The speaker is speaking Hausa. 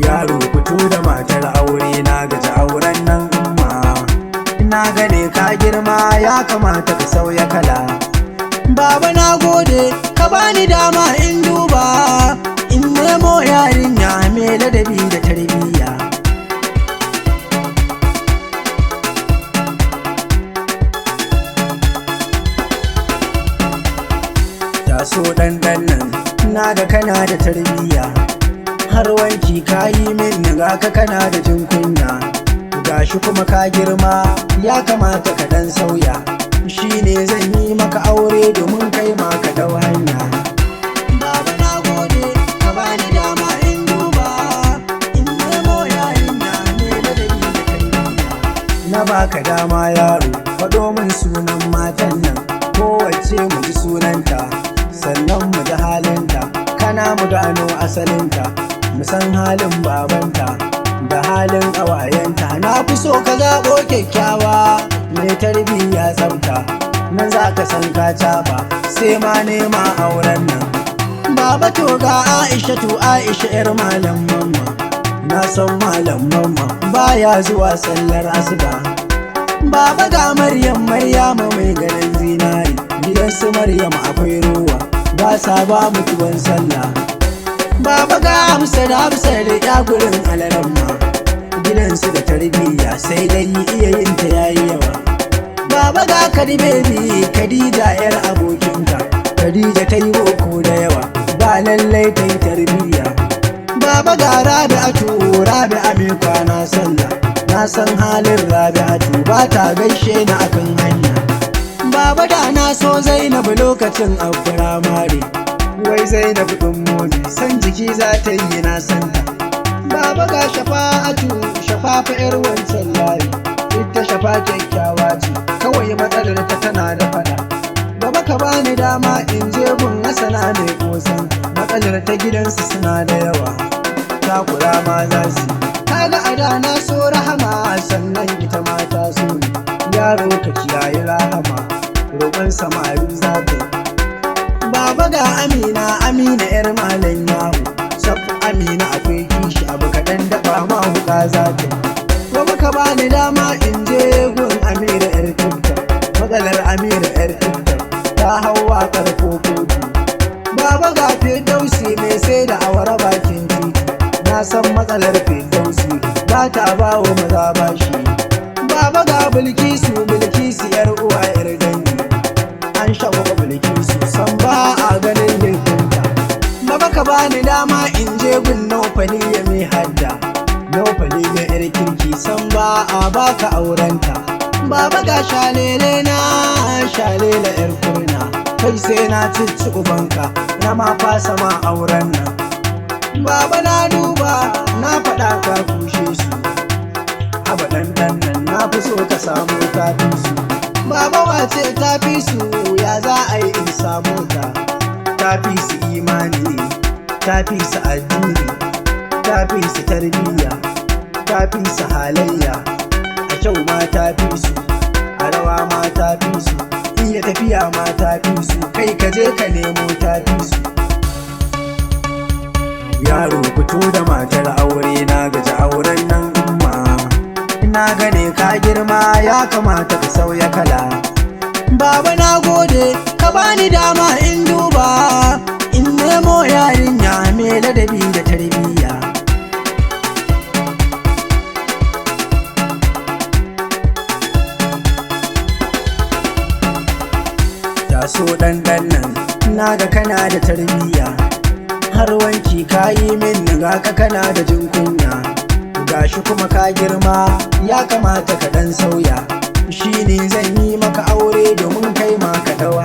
Yaro, fito da matar aure, na gaji auren nan umma. Na gane ka girma, ya kamata ka sauya kala. Baba, na gode, ka bani dama in duba, in nemo yarinya mai ladabi da tarbiyya. Taso dan dan nan, na ga kana da tarbiyya, har wanki ka yi min, ga ka kana da jin kunya, gashi kuma ka girma, ya kamata ka dan sauya. Shine zan yi maka aure domin kai ma ka dau hanya. Baba, na gode, ka bani dama in duba, in nemo yarinya mai ladabi da tarbiyya. Na baka dama yaro, faɗo min sunan matan nan, kowace mu ji sunanta, sannan mu ji halinta, kana mu gano asalinta, mu san halin babanta da halin ƙawayenta. Na fi so ka zaɓo kyakkyawa mai tarbiyya, tsafta, nan za ka san ka caɓa, sai ma nema auren nan. Baba, to ga Aisha, to Aisha 'yar Malam Mamma. Na san Malam Mamma baya zuwa sallar asuba. Baba, ga Maryam, Maryama mai ganin zinari, gidan su Maryam akwai ruwa, ba sa ba mutuwan sallah. Baba, ga Hamsa da Hamsa da ya gurin alaramma, gidansu da tarbiyya, sai dai iya yin ta yayi yawa. Baba, ga Kadibebi, Khadija yar abokinka, Khadija ta yi boko da yawa, ba lallai ta yi tarbiyya. Baba, ga Rabi'atu, Rabi'a mai kwana sallah, na san halin Rabi'atu, ba ta gaishe ni akan hanya. Baba, da na so Zainabu lokacin a firamare, wai Zainabu ɗin momi san jiki za ta yi, na santa. Baba, ga Shafa'atu, Shafafa yar wancan layi, ita Shafa kyakkyawa ce, kawai matsalar ta tana da fada. Baba, ka bani dama in je gun Hasana mai kosan, matsalar ta gidansu suna da yawa, takura ma za su. Kaga a da na so Rahama, sannan ita ma ta so ni. Yaro, ka kiyaye Rahama, roƙon samari za ta yi. Baba, ga Amina, Amina yar Malam Yawo sab, Amina akwai kishi, abu kaɗan daɓa ma wuƙa za ta yi. Gobe ka bani dama in je gun Amira yar Tufta, matsalar Amira yar Tufta ta hau waƙar kokoki. Baba, ga Firdausi mai sai da awara bakin titi, na san matsalar Firdausi, ba ta ba wa maza bashi. Baba, ga Bilkisu, Bilkisu yar uwa yar dangi, an shagwaba Bilkisu, san ba a ganin laifinta. Baba, ka bani dama in je gun Naufaliya mai hadda, Naufaliya yar kirki, san ba a baka aurenta. Baba, ga Shalele na, Shalela yar kurna, kai sai na cici ubanka, na ma fasa ma auren nan. Baba, na duba, na faɗa ka kushe su, haba ɗan ɗan nan, na fi so ka samu tafi su. Baba, wace tafi su? Ya za a yi in samu ta? Tafi su imani, tafi su addini, tafi su tarbiyya, tafi su halayya, a kyau ma tafi su, a rawa ma tafi su, iya tafiya ma tafi su, kai ka je ka nemo tafi su. Yaro, fito da matar aure, na gaji auren nan umma. Na gane ka girma, ya kamata ka sauya kala. Baba, na gode, ka bani dama in duba, in nemo yarinya mai ladabi da tarbiyya. Taso dan dan nan, na ga kana da tarbiyya, har wanki ka yi min, ga ka kana da jin kunya, gashi kuma ka girma, ya kamata ka dan sauya. Shine zan yi maka aure domin kai ma ka dau.